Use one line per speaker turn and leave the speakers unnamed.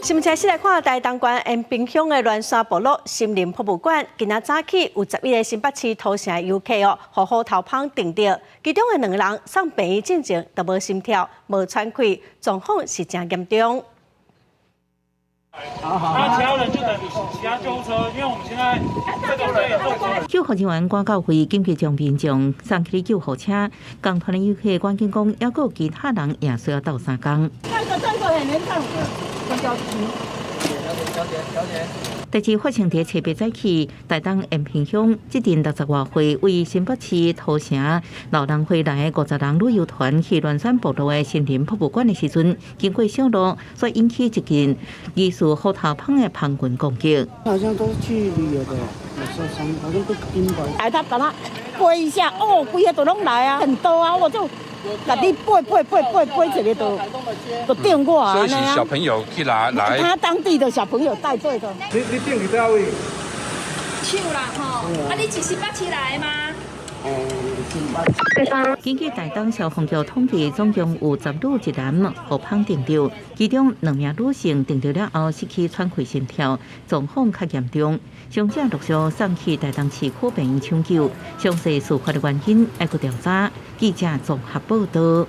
新聞先來看台東縣延平鄉的鸞山部落森林博物館，今仔早起有11個新北市土城遊客哦，予虎頭蜂叮著，其中的兩個人送病院進前都無心跳、無喘氣，狀況是誠嚴重。
那其他人就等其他救護車，因為我們現在這個最嚴重。
救護人員趕到位，緊急將民眾送去救護車。仝團的遊客趕緊講，猶閣有其他人也需要鬥相共。
這個很嚴重。
代誌發生佇初八早起，台東延平鄉這陣60外歲為新北市土城老人回來的50人旅遊團去鸞山部落的森林博物館的時陣，經過小路，所以引起一陣疑似虎頭蜂的蜂群攻擊。
好像都是去旅遊的，有受傷，好像被叮過。
來，他把它飛一下，哦，規个都攏來啊，很多啊，我就共你飛飛飛飛飛一个都叮我啊。
所以是小朋友去來來。
他當地的小朋友帶隊的。
你叮佇佗位？
手啦吼，啊你是新北市來的嗎？
根據台東消防局統計，總共有10女一男予蜂叮著，其中兩名女性叮著了後失去喘氣心跳，狀況較嚴重。傷者陸續送去台東市區病院搶救，詳細事發的原因還閣調查。記者綜合報道。